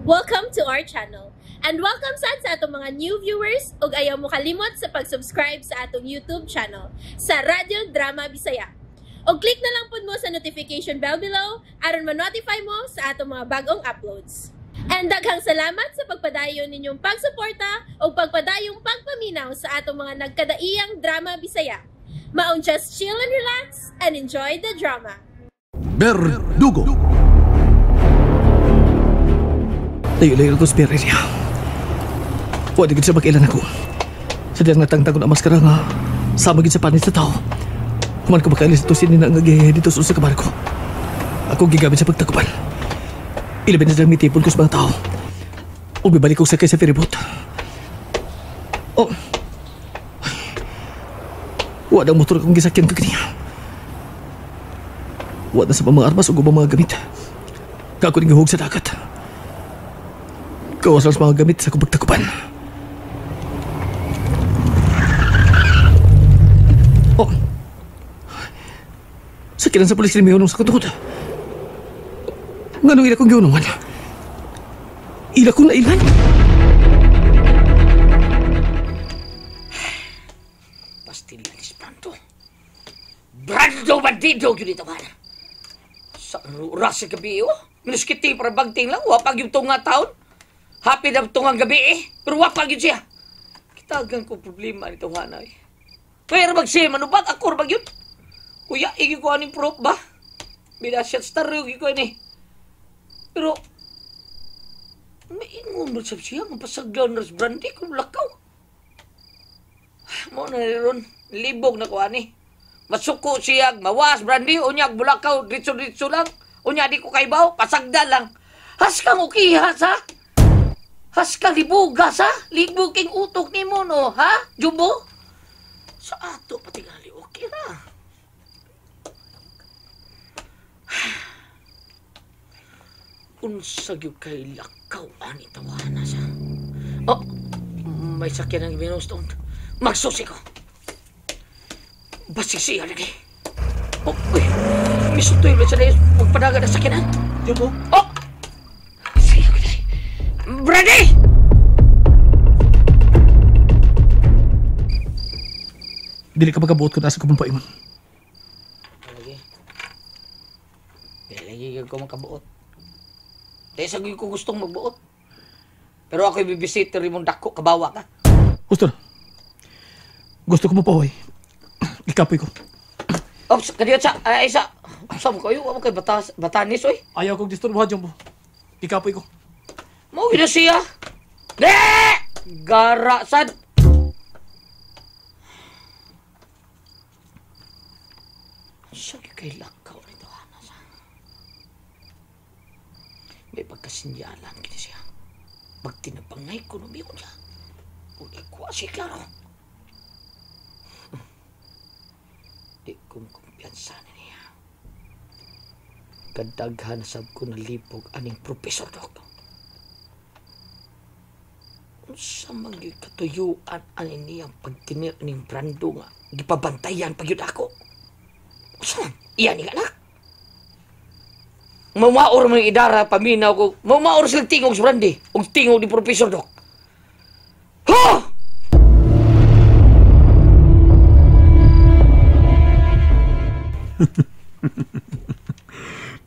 Welcome to our channel. And welcome sad sa atong mga new viewers ug ayaw mo kalimot sa pag-subscribe sa atong YouTube channel sa Radyo Drama Bisaya. Og click na lang pud mo sa notification bell below aron ma-notify mo sa atong mga bagong uploads. And daghang salamat sa pagpadayon ninyong pagsuporta ug pagpadayong pagpaminaw sa atong mga nagkadaiyang drama Bisaya. Maong just chill and relax and enjoy the drama. Berdugo. Layo-layo ko sa pera niya. Pwede gid siya makilan ako. Sa diyang natangtang ko na maskara nga sama gid sa panit sa tao. Human ko makailis ito sinina nga gaya dito sa usa ka barko. Ako gigamit sa pagtakupan. Ilabi na diyang mitipon ko sa mga tao. O bibalik ko sakay sa ferryboat. Oh. Wala ang motor akong gisakyan kagniya. Wala sa mga armas o ubang mga gamit. Kako ning gihug sa dagat. Kawas lang sa mga gamit sa akong pagtakupan. Oh. Sakilan sa pulis ni Mihonong sa kutukod. Nganong ila kong gihunungan? Ila kong nailan? Pastilalis, Brando. Brando, bandido, yun ito man. Sa oras sa gabi, oh. Minuskiti para bagting lang. Wapag yung tunga taon. Happy na tungang gabi, eh. Pero wapag yun siya. Kitagan ko problema nito, Hanay. Pero magsiya, manubag, ako bag yun. Kuya, igi ko aning proof ba? Binasyat star yung ko ini. Pero, may ingon ba siya? Mapasaglaw na rin brandy kung lakaw. Mo na rin, libog na ko ani. Masuko siya, mawas brandy, unyag bulakaw, ditso-ditso lang. Unya di ko kaibaw, pasagda lang. Haskang ukihas, ha? Haskang libugas, ha? Libog king utok ni mo, no, ha? Jumbo? Sa ato, patingali, okay na. Unsa gyud kay lakaw ani tawana siya. Oh, may sakyan ang minus doon. Magsusi ko. Basig siya lagi. Oh, uy. Misutoy ba siya na magpadagan ang sakyanan? Jumbo? Oh! Siya ko na. Brady! Dili ka magkabuot kung nasa kabang paingon. Lagi. Lagi ko makabuot. Dahil sa ko gustong magbuot. Pero ako'y bibisita rin mong dako, kabawa ka. Gusto na. Gusto ko mapahoy. Ikapoy ko. Oh, kadiyot sa, ay sa, sa mo kayo, wala kayo batanis, oy. Ayaw kong disturbuhan, Jumbo. Ikapoy ko. Mao gina siya. Ne! Gara sad. Sige kay lakaw nito, Ana sa. May pagkasinyalan kini siya. Pagtinabangay ko nung biyon siya. O ikuha siya, klaro. Di ko makumpiyansa niya. Kadaghan sab ko nalipog aning Professor Doc. Unsa man gyud katuyuan ani niyang pagtinir aning Brando nga gipabantayan pa gyud ako. Unsa man? Iya ni anak. Mamaor man idara paminaw ko. Mamaor silang tingog sa Brandy ug tingog ni Professor Doc. Ha!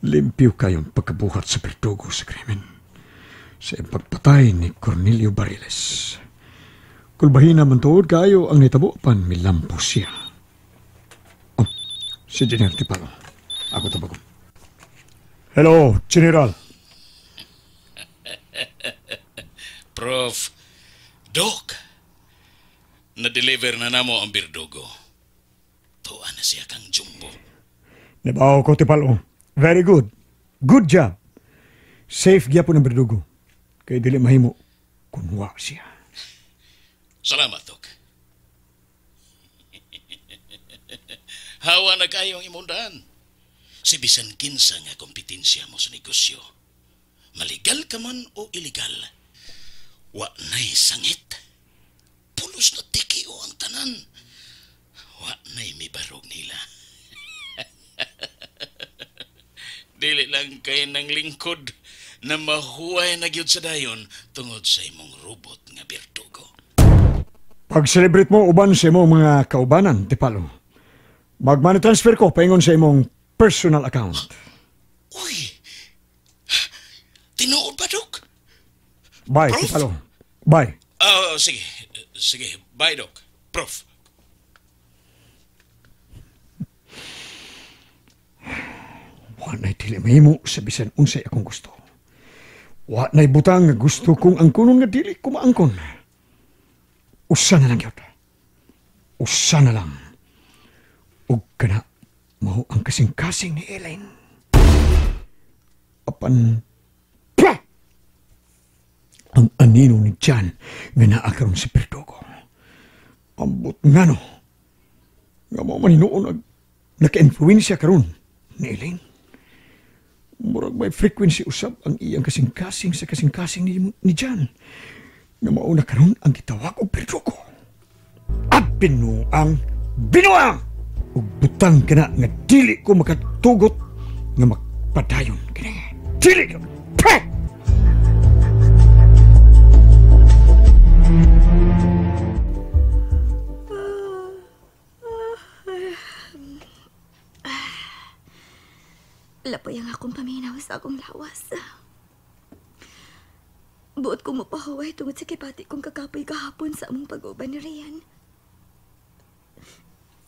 Limpyo kayong pagkabuhat sa Berdugo sa krimen. Sa pagpatay ni Cornelio Bariles. Kulbahin naman tuod kayo ang nitabo pan milampo siya. Oh, si General Tipalo. Ako tabago. Hello, General. Prof. Doc, na-deliver na namo ang Berdugo. Tuwa na siya kang Jumbo. Nabaw ko, Tipalo. Very good. Good job. Safe gyapon ang Berdugo. Kay dili mahimo kunwa siya. Salamat, Doc. Hawa na kayo ang imong daan. Si bisan kinsa nga kompetensya mo sa negosyo, maligal ka man o iligal, wa na'y sangit. Pulos na tiki o ang tanan. Wa na'y mibarog nila. Dili lang kay ng lingkod na mahuway na gyud sa dayon tungod sa imong robot nga berdugo. Pag-celebrate mo uban sa imong mga kaubanan, Tipalo. Mag-money transfer ko paingon sa imong personal account. Uy! Tinuod ba, Dok? Bye, Prof? Tipalo. Bye. Sige. Sige. Bye, Dok. Prof. Wa na'y dili mahimo sa bisan unsay akong gusto. Wa na'y butang nga gusto kong angkonon nga dili ko maangkon. Usa na lang yun. Usa na lang. Ug kana mao ang kasing-kasing ni Elaine. Apan, pa! Ang anino ni Jan nga naa karon si Berdugo. Ambot nga no, nga mao man hinuon ag naka-influensya karon ni Elaine. Murag may frequency usab ang iyang kasing-kasing sa kasing-kasing ni Jan. Nga mao na karon ang gitawag og Berdugo. At binuang, binuang! Ug butang kana nga dili ko makatugot nga magpadayon kini. Dili ko! Pah! Lapoy ang akong paminaw sa akong lawas. Buot kong mapahuway tungod sa kipati kong kakapoy kahapon sa among pag-uban ni Rian.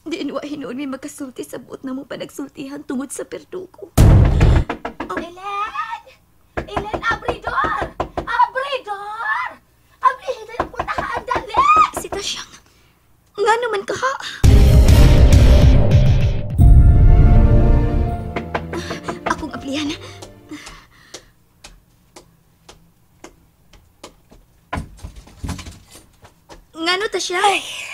Diin wa hinuon may magkasulti sa buot na mong panagsultihan tungod sa perdugo. Oh. Elen! Elen, abridor! Abridor! Abrihin na yung putahan, dali! Si Tasyang, nga naman ka ha? Akong ablihan. Ngano ta siya?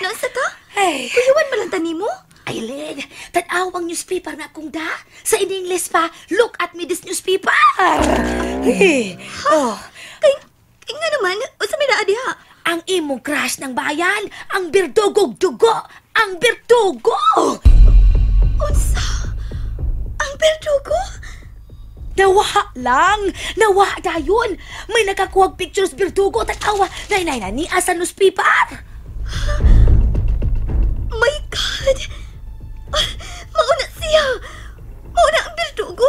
Naunsa ka? Ay. Kuyuan man lang tani mo? Aileen, tan-awang newspaper na akong da. Sa in-English pa, look at me this newspaper. Eh, oh. Kay nga naman, unsa may naa diha? Ang imong crush ng bayan, ang berdugog dugo, ang berdugo. Unsa? Ang berdugo? Nawa lang! Nawa dayon! May nakakuhag pictures berdugo, tan-awa, nay nay na niya sa newspaper. My God! Mauna siya! Mauna ang berdugo!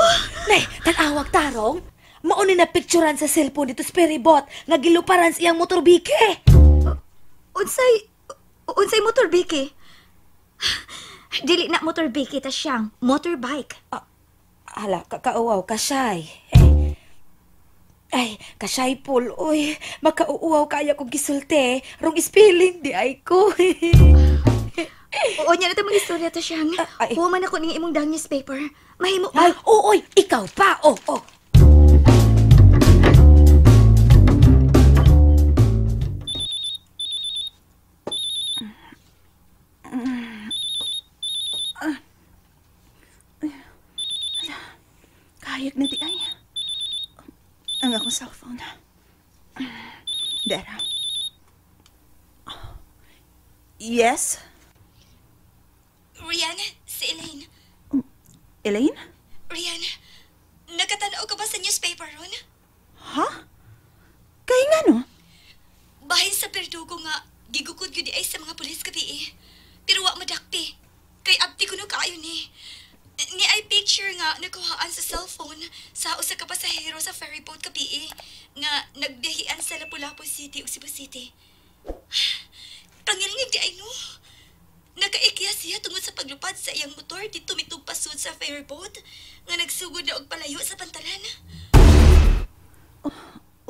Nay, tan-awag tarong! Mauna na picturean sa cellphone dito sa ferryboat nga giluparan sa iyang motorbike. Unsay motorbike? Dili na motorbike ta siyang motorbike. Hala, kakauaw, kasay. Ay, kasay pul, uy. Makauuaw kaya kong gisulti. Rong spelling di ay ko. Oo, niya na ito mga istorya to siyang. Human ako ning imong dang newspaper. Mahimo ba? Ay, oo, ikaw pa, oh, oh. Kahayag na di ay. Ang akong cellphone. Dera. Yes? Rian, si Elaine. Elaine? Rian, nakatanaw ka ba sa newspaper ron? Ha? Kaya nga no? Bahin sa perdugo nga, gigukod yun di ay sa mga pulis gabi eh. Pero wa madakti. Kay abdi ko no kaayo ni. Ni ay picture nga nakuhaan sa cellphone sa usa ka pasahero sa ferryboat gabi eh, nga nagbiyahian sa Lapu-Lapu City ug Cebu City. Pangilingig di ay no. Nakaikya siya tungod sa paglupad sa iyang motor dito mitug pasud sa ferryboat nga nagsugod na og palayo sa pantalan.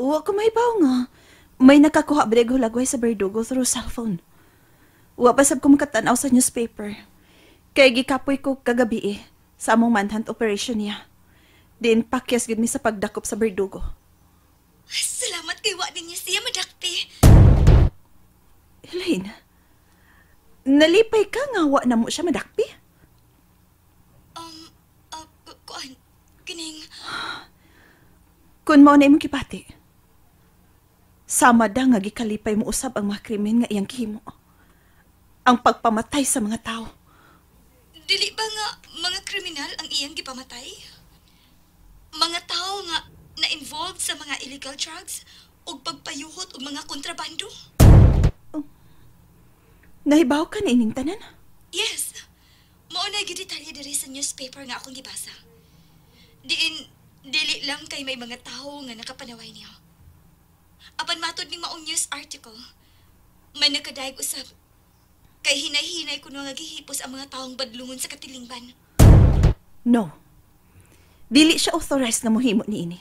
Oh, wa ko mahibaw nga. May nakakuha ba hulagway sa berdugo through cellphone. Wa pa sab ko makatanaw sa newspaper. Kay gikapoy ko kagabi eh, sa among manhunt operation niya. Diin pakyas gid mi sa pagdakop sa berdugo. Salamat kay wa ninyo siya madakti. Elaine, nalipay ka nga wa na mo siya madakpi? Kuan, kining... Kun mao na imong kipati, sama da nga gikalipay mo usab ang mga krimen nga iyang gihimo. Ang pagpamatay sa mga tao. Dili ba nga mga kriminal ang iyang gipamatay? Mga tao nga Na-involved sa mga illegal drugs ug pagpayuhot og mga kontrabando. Oh. Nahibaw ka na ining tanan? Yes. Mao na gyud detalye diri sa newspaper nga akong gibasa. Diin dili lang kay may mga tawo nga nakapanaway niya. Apan matod ning maong news article, may nakadayeg usab kay hinay-hinay kuno nga gihipos ang mga tawong badlungon sa katilingban. No. Dili siya authorized nga mohimo niini.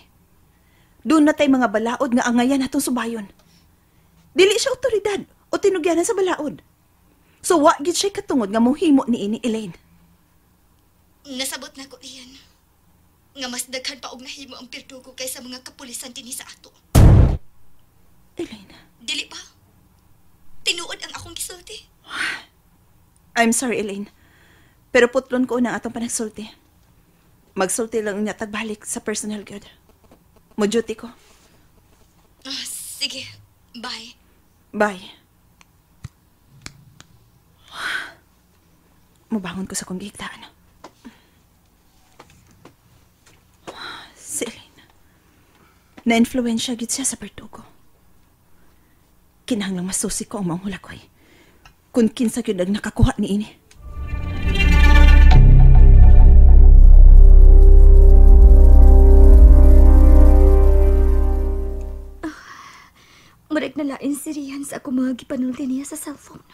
Doon na tay mga balaod nga angayan atong subayon. Dili siya otoridad o tinugyanan sa balaod. So wa gid siya katungod nga mohimo niini, Elaine. Nasabot na ko iyan. Nga mas daghan pa og nahimo ang Berdugo kaysa mga kapulisan dinhi sa ato. Elaine. Dili pa. Tinuod ang akong gisulti. I'm sorry, Elaine. Pero putlon ko na atong panagsulti. Magsulti lang niya tagbalik sa personal good. Mo-duty ko. Sige. Bye. Bye. Mubangon ko sa kong gihigtaan. Si Elaine. Na-influensya gid siya sa Berdugo. Kinahanglang masusi ko ang maong hulakoy. Kung kinsa gyud ang nakakuha ni ini. Murag na lain si Rian sa akong mga gipanulti niya sa cellphone.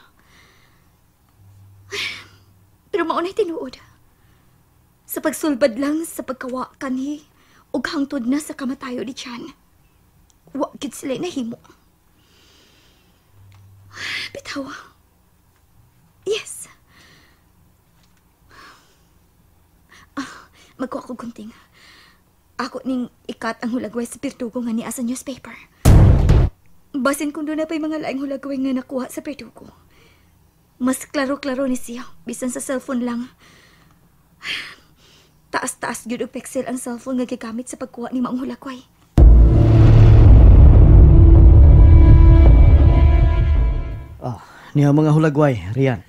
Pero maunay tinuod. Sa pagsulbad lang sa pagkawa kanhi ug hangtod na sa kamatayo ni Chan. Wa gid sila nahimo. Bitaw. Yes. Magkuha ko gunting. Ako ning ikat ang hulagway sa Berdugo nga niya sa newspaper. Basin kung doon na pa'y mga laing hulagway nga nakuha sa Berdugo. Mas klaro-klaro ni siya, bisan sa cellphone lang. Taas-taas gyud og pixel ang cellphone nga gigamit sa pagkuha ni maong hulagway. Niya mga hulagway, Rian.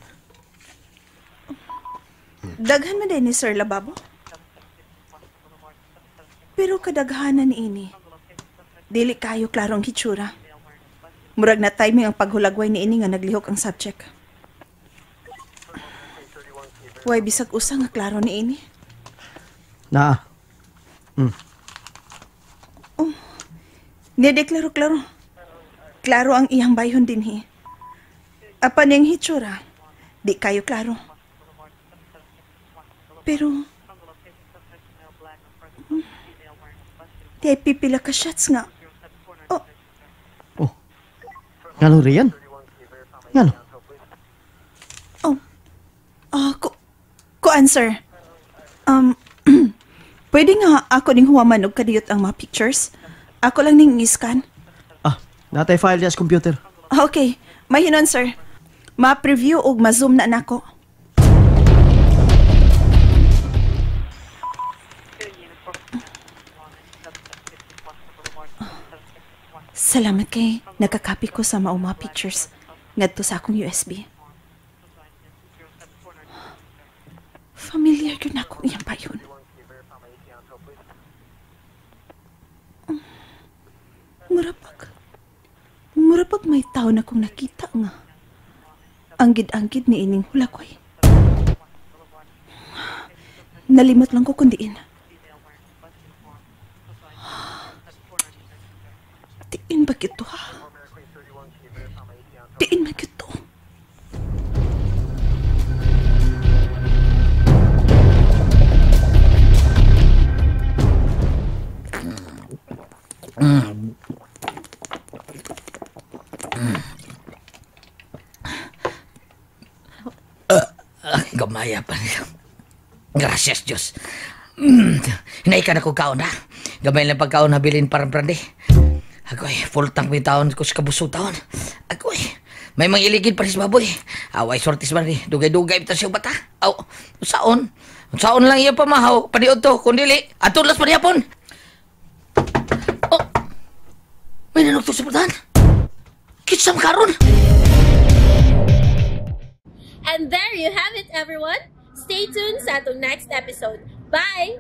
Daghan man din ni Sir Lababo. Pero kadaghanan ni ini. Dili kayo klarong hitsura. Murag na timing ang paghulagway ni ini nga naglihok ang subject. Way bisag usa nga klaro ni ini. Naa. Oh. Niya deklaro klaro. Klaro ang iyang bayhon dinhi. Apan niyang hitsura, di kayo klaro. Pero di ay pipila ka shots nga. Oh. Oh. Ngano Rian? Ngano? Oh. Ko answer. Pwede nga ako ning huwaman og kadiyot ang mga pictures. Ako lang ning i-scan. Natay file niya sa computer. Okay. May hinon, sir. Ma-preview og ma-zoom na nako. Salamat kay nakakapi ko sa maong mga pictures ngadto sa akong USB. Familiar yun akong iyang payon. Murapag may tao na kong nakita nga. Anggid-anggid ni ining hulakoy. Nalimot lang ko kundiin. Tiin ba kito ha? Tiin ba kito? Gamaya pa niya. Gracias, Diyos. Hinay ka na kong kaon, ha? Gamay lang pagkaon, habilin parang brande. Agoy, full tank may taon ko sa kabusog taon. Agoy, may mga iligid pa rin sa baboy. Away, sortis man rin. Dugay-dugay ito siya bata. Aw, saon. Saon lang iya pamahaw. Paniod to, kundili. Atulas pa niyapon. Oh, may nanugtog sa putahan. Kitsam karon. And there you have it, everyone. Stay tuned sa atong next episode. Bye!